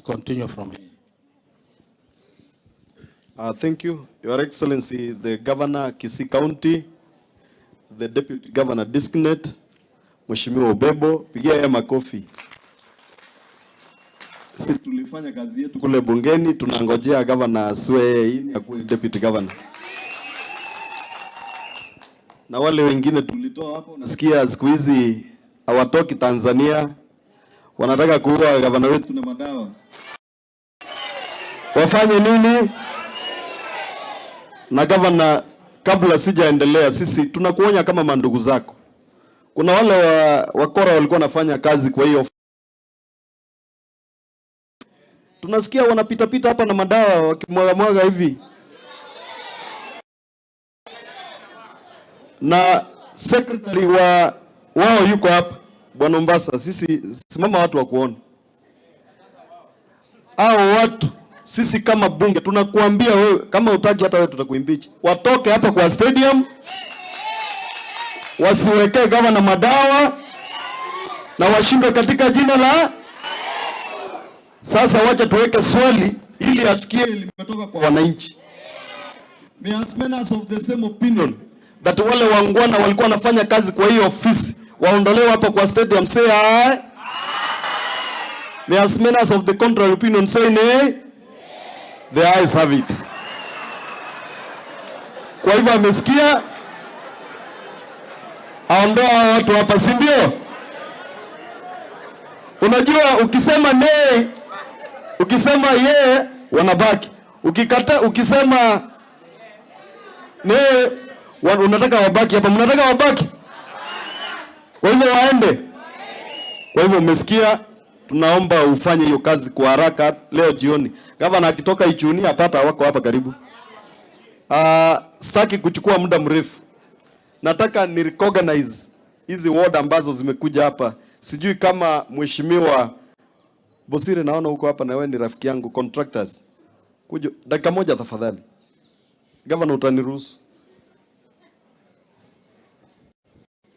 Continue from here. Thank you, Your Excellency, the Governor, Kisii County, the Deputy Governor Designate, Mheshimiwa Obebo, pigia yeye makofi. Sisi tulifanya kazi yetu kule bungeni, tunangojea governor swear in akuwe Deputy Governor. Na wale wengine tulitoa hapo, nasikia siku hizi hawatoki Tanzania, wanataka kuua gavana wetu na madawa. Wafanye nini? Na gavana, kabla sijaendelea, sisi tunakuonya kama mandugu zako. Kuna wale wakora walikuwa wanafanya kazi kwa hiyo, tunasikia wanapita pita hapa na madawa wakimwaga mwaga hivi, na secretary wa wao yuko hapa, Bwana Mombasa. Sisi simama watu wa kuona hao watu. Sisi kama bunge tunakuambia wewe, kama utaki hata wewe tutakuimpeach. Watoke hapa kwa stadium, wasiwekee gavana madawa na washindwe katika jina la. Sasa wacha tuweke swali ili asikie limetoka kwa wananchi. May as many as of the same opinion that wale wangwana walikuwa wanafanya kazi kwa hiyo ofisi waondolewe hapa kwa stadium, say aye. May as many as of the contrary opinion say nay. The ayes have it. Kwa hivyo amesikia, aondoa watu hapa, si ndio? Unajua, ukisema nay, ukisema ye wanabaki, ukikata, ukisema nay, unataka wabaki hapa, mnataka wabaki, kwa hivyo waende. Kwa hivyo umesikia, tunaomba ufanye hiyo kazi kwa haraka leo jioni. Gavana akitoka Ichuni apata wako hapa karibu. Sitaki kuchukua muda mrefu. Nataka ni recognize hizi ward ambazo zimekuja hapa. Sijui kama Mheshimiwa Bosire, naona huko hapa na wewe ni rafiki yangu, contractors. Kuja dakika moja tafadhali. Gavana, utaniruhusu?